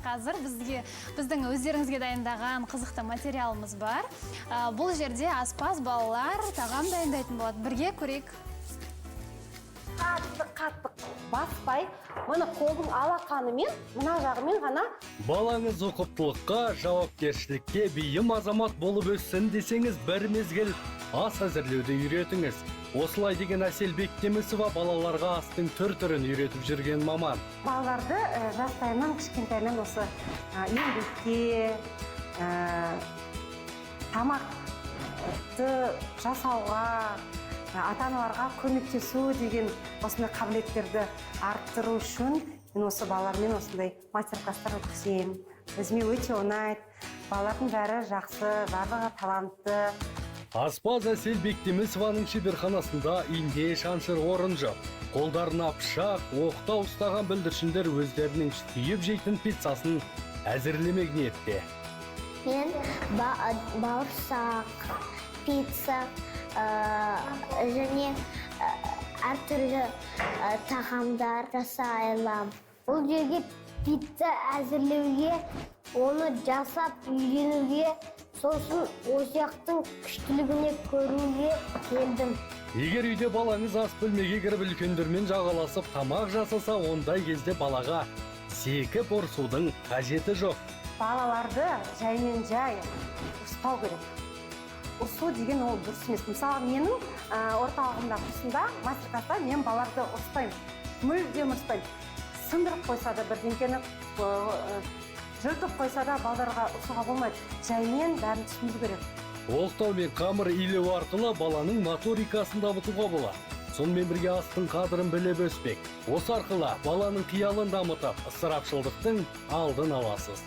Қазір бізге, біздің өздеріңізге дайындаған қызықты материалымыз бар. Бұл жерде аспаз балалар тағам дайындайтын болады. Бірге көрейік. Қатты қатты баспай, міне, қолдың алақанымен, мына жағымен ғана. Балаңыз ұқыптылыққа, жауапкершілікке бейім азамат болып өссін десеңіз, бір мезгіл ас әзірлеуді үйретіңіз. Осылай деген Әсел Бектемісова балаларға астың түр түрін үйретіп жүрген маман. Балаларды жастайынан, кішкентайынан осы еңбекке, тамақты жасауға, ата аналарға көмектесу деген осындай қабілеттерді арттыру үшін мен осы балалармен осындай мастер класстар өткіземін. Өзіме өте ұнайды. Балалардың бәрі жақсы, барлығы талантты. Аспаз Әсел Бектемісованың шеберханасында ине шаншыр орын жоқ. Қолдарына пышақ, оқтау ұстаған бүлдіршіндер өздерінің сүйіп жейтін пиццасын әзірлемек ниетте. Мен бауырсақ, пицца және әртүрлі тағамдар жасай аламын. Бұл жерге пицца әзірлеуге, оны жасап үйренуге, сосын осы жақтың күштілігіне көруге келдім. Егер үйде балаңыз ас бөлмеге кіріп, үлкендермен жағаласып тамақ жасаса, ондай кезде балаға зекіп ұрсудың қажеті жоқ. Балаларды жаймен жай ұрыспау керек. Ұрсу деген ол дұрыс емес. Мысалы, менің орталығымда, курсымда, мастер класста мен балаларды ұрыспаймын, мүлдем ұрыспаймын. Сындырып қойса да, бірдеңкені жыртып қойса да, балаларға ұрсуға болмайды. Жаймен бәрін түсіндіру керек. Оқтау мен қамыр илеу арқылы баланың моторикасын дамытуға болады. Сонымен бірге астың қадірін біліп өспек. Осы арқылы баланың қиялын дамытып, ысырапшылдықтың алдын аласыз.